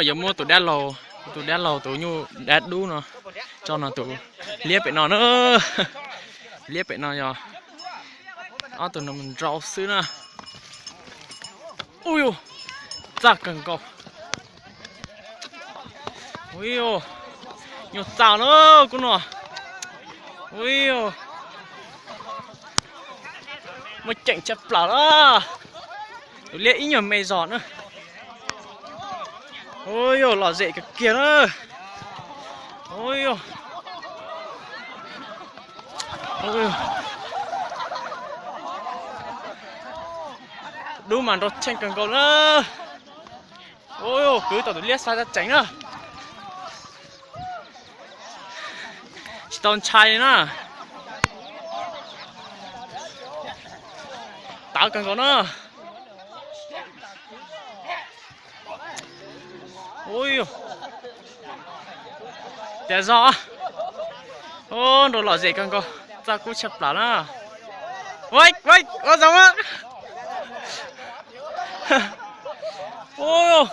Yuav muab tus dab laug, tus dab laug tus nyuj dab dub no tso no, tus liab pem no na. Liab pem no yog ob tug no nrau xwb na. Ui yus, txaj kawg nkaus. Ui yus, nyuag txaj na kub no. Ui yus, muaj ceem tshaj plaws la. Tus liab ib nyuag me zog na. Ui yus, lom zem kawg kiag na. Ui yus, dub mas nrau tsheej kawg nkaus na. Ui yus, kwv tau tus liab xav tseem na. Tsis tau ntshai li na. Tawv kawg nkaus na. Ui yus, tias zog. Nrau lom zem kawg nkaus, txaj kub tshaj plaws na. Ua zoo a.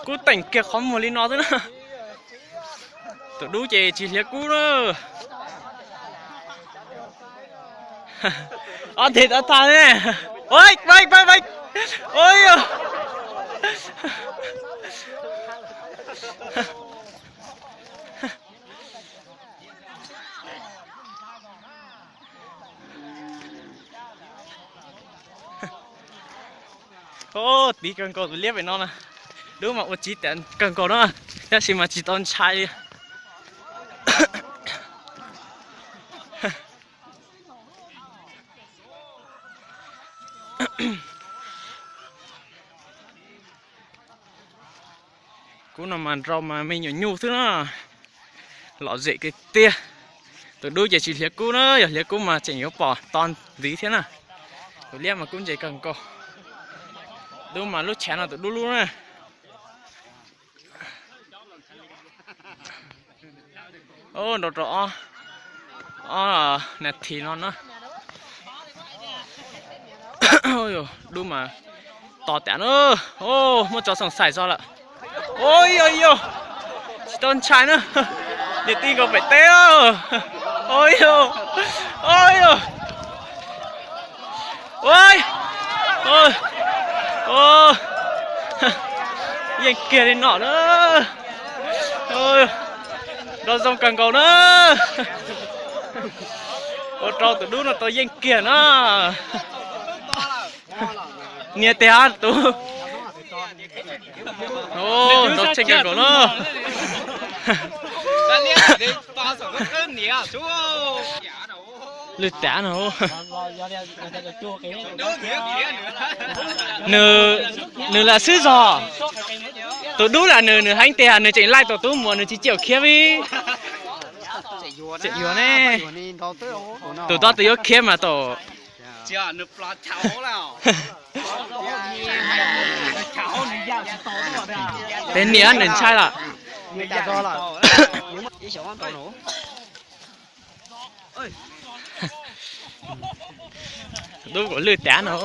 Kub teem kiag qhov muag li no xwb na. Tus dub ces tsis hliav kub na. Ob teg tab tag ne. Ua, ua, ua, ua. Tiv kawg nkaus tus liab pem no na. Dub mas ua tsis tas kawg nkaus na, tab sis mas tsis tau ntshai li. Kub no mas nrau mas me nyuam nyuj xwb na. Lom zem kiag tiag. Tus dub ces tsis hliav kub na, yog hliav kub mas tseem yuav pom to ntxiv thiab na. Tus liab mas kub ntse kawg nkaus. Dub mas lub chav no tus dub lub na. Nrau rau ob nas this no na. Dub mas to tas na. Muab tso xoom xaim tso lawm. Ua yog, tsis tau ntshai na. Niam tij nkaus pem teb. Ua yog, ua yog. Yeej kiag li no na. Nrau zoo kawg nkaus na. Ua rau tus dub no tau yeej kiag na. Niam tiag tus. Nrau tsheej kawg nkaus na. Lwj tav no. Nws, nws lam xwb zog. Tus dub lam nws, nws heev tiag, nws tseem laij tus tub muam, nws tsis ciam khiav li. Tseem yuav ne. Tus tod tus yuav khiav mas tus. Pem niam nws ntshai lawm. Dub kuv lwj tav no.